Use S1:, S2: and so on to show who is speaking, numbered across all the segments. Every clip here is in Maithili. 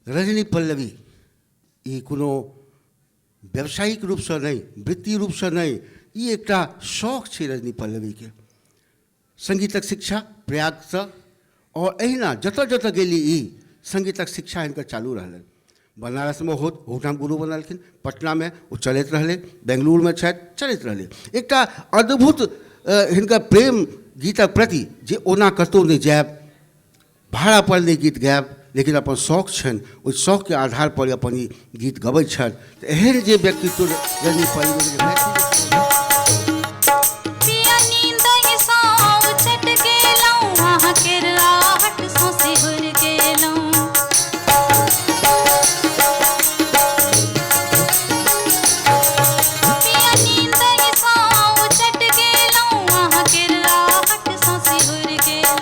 S1: रजनी पल्लवी ई कोनो व्यावसायिक रूपसँ नहि, वृत्ति रूपसँ नहि, ई एकटा शौक छै रजनी पल्लवीके। सङ्गीतक शिक्षा प्रयागसँ, आओर एहिना जतऽ जतऽ गेली ई सङ्गीतक शिक्षा हिनकर चालू रहलनि। बनारसमे होत ओहुठाम गुरु बनलखिन, पटनामे ओ चलैत रहलै, बेंगलुरुमे छथि चलैत रहलै। एकटा अद्भुत हिनकर प्रेम गीतक प्रति जे ओना कतहु नहि जायब, भाड़ापर नहि गीत गायब, लेकिन अपन शौक छनि, ओहि शौकके आधारपर अपन ई गीत गबै छथि। तऽ एहन जे व्यक्तित्व रजनी पल्लवीके जे मैथिली
S2: पिया नींदहि सँ उचट गेलहुँ, अहाँ केर आहट सँ सिहुर गेलहुँ। पिया नींदहि सँ उचट गेलहुँ, अहाँ केर आहट सँ सिहुर गेलहुँ।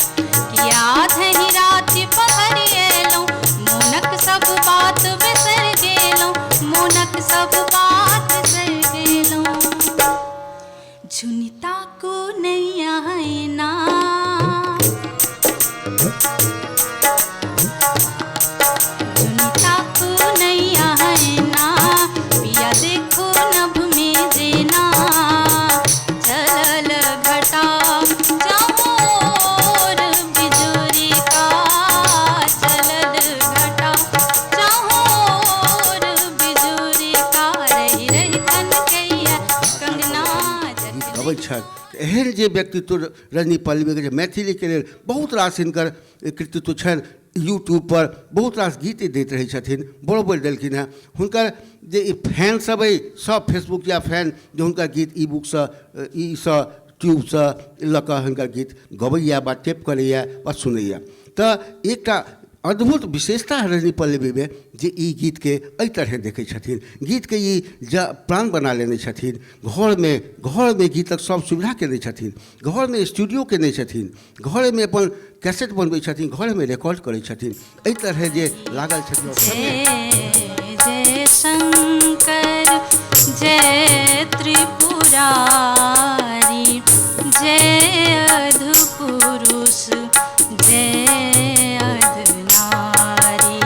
S2: किया धहि राति पहर एलहुँ, मोनक सब बात बिसरि गेलहुँ, मोनक सब बात बिसरि गेलहुँ। झुनि ताकू नैया एना, झुनि ताकू नैया एना, पिया देखू नभ में जेना चलल घटा चहोर बिजुरी का, चलल घटा चहोर बिजुरी का, रहि रहि खनकैया कंगना
S1: गीत
S2: जखने
S1: गबै छथि। एहन जे व्यक्तित्व रजनी पल्लवीके जे मैथिलीके लेल बहुत रास हिनकर कृतित्व छनि। यूट्यूबपर बहुत रास गीत दैत रहै छथिन, बरोबरि देलखिन हेँ। हुनकर जे ई फैन सब अइ सब फेसबुक या फैन जे हुनकर गीत ई बुकसँ ईसँ ट्यूबसँ लऽ कऽ हुनकर गीत गबैए वा टेप करैए वा सुनैए। तऽ एकटा अद्भुत विशेषता रजनी पल्लवीमे जे ई गीतके एहि तरहे देखै छथिन, गीतके ई प्राण बना लेने छथिन। घरमे घरमे गीतक सब सुविधा केने छथिन, घरमे स्टूडियो केने छथिन, घरेमे अपन कैसेट बनबै छथिन, घरेमे रिकॉर्ड करै छथिन। एहि तरहे जे लागल छथिन।
S2: जय जय शंकर जय त्रिपुरारी, जय अधपुरुष जय अधनारी।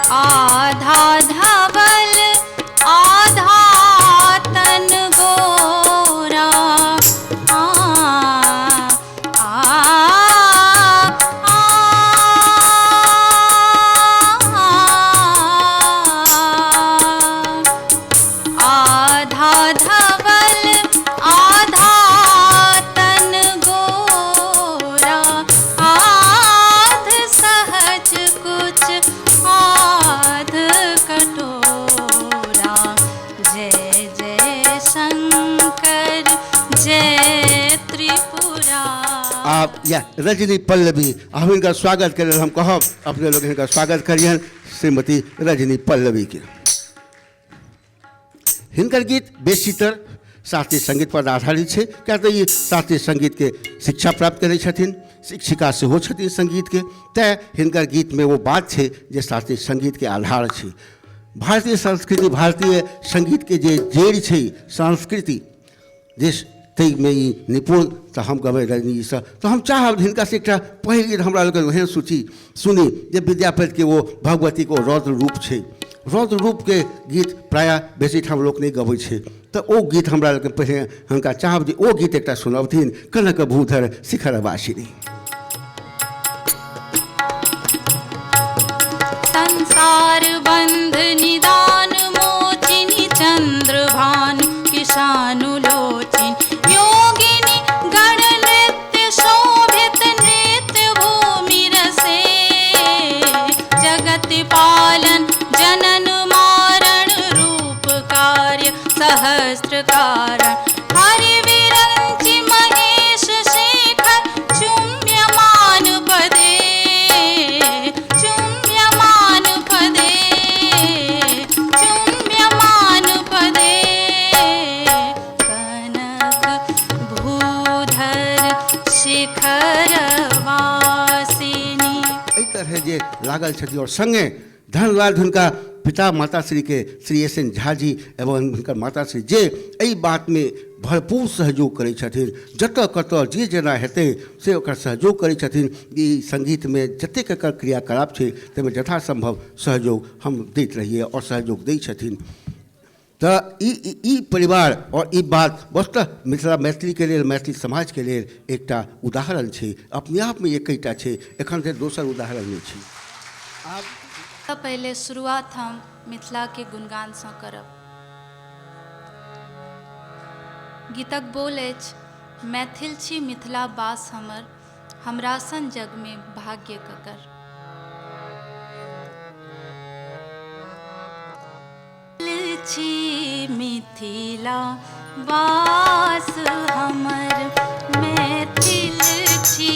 S2: आधा धवल आधा तन गोरा, आ आ आ, आधा धवल आधा तन गोरा, आध सहज कुछ आध कटोरा। जय जय शंकर जय त्रिपुरा।
S1: आप या रजनी पल्लवी, हम हिनकर स्वागत के लेल हम कहब अपने लोग हिनकर स्वागत करियन श्रीमती रजनी पल्लवी के। हिनकर गीत बेसीतर शास्त्रीय संगीत पर आधारित छै, किया तऽ ई शास्त्रीय संगीत के शिक्षा प्राप्त करै छथिन, शिक्षिका सेहो छथिन संगीत के, तैँ हिनकर गीत में ओ बात छै जे शास्त्रीय संगीत के आधार छै। भारतीय संस्कृति, भारतीय संगीत के जे जड़ि छै संस्कृति जे ताहिमे ई निपुण। तऽ हम कहबै रजनीजीसँ तऽ हम चाहब हिनकासँ एकटा पहिल गीत हमरा लोकनि ओहन सूची सुनी जे विद्यापतिके ओ भगवतीके ओ रौद्र रूप छै। रौद्र रूपके गीत प्रायः बेसी ठाम लोक नहि गबै छै, तऽ ओ गीत हमरा लोकनि पहिने हुनका चाहब जे ओ गीत एकटा सुनबथिन, कनक भूधर शिखर वासिनी।
S2: संसार बंध निदान मोचिनी चंद्रभानु किशानुलोचिनी, योगिनी गण नृत्य शोभित नृत्य भूमि रसे, जगत पालन जनन मारण रूप कार्य सहस्त्र कारण, हरि विरंचि महेश शेखर चुम्यमान पदे, चुम्यमान पदे।
S1: तरहे जे लागल छथि। आओर सङ्गे धन्यवाद हुनका पिता माताश्रीके, श्री एस एन झा जी एवं हुनकर माताश्री, जे एहि बातमे भरपूर सहयोग करै छथिन। जतऽ कतऽ जे जेना हेतै से ओकर सहयोग करै छथिन। ई सङ्गीतमे जतेक एकर क्रियाकलाप छै ताहिमे यथासम्भव सहयोग हम दैत रहियै आओर सहयोग दै छथिन। तऽ ई परिवार आओर ई बात वस्तुतः मिथिला मैथिलीके लेल, मैथिली समाजके लेल एकटा उदाहरण छै, अपने आपमे एकैटा छै, एखन धरि दोसर उदाहरण नहि छै।
S2: आब पहिले शुरुआत हम मिथिलाके गुणगानसँ करब। गीतक बोल अछि, मैथिल छी मिथिला बास हमर, हमरा सन जगमे भाग्य ककर। छी मिथिला वास हमर, मैथिल छी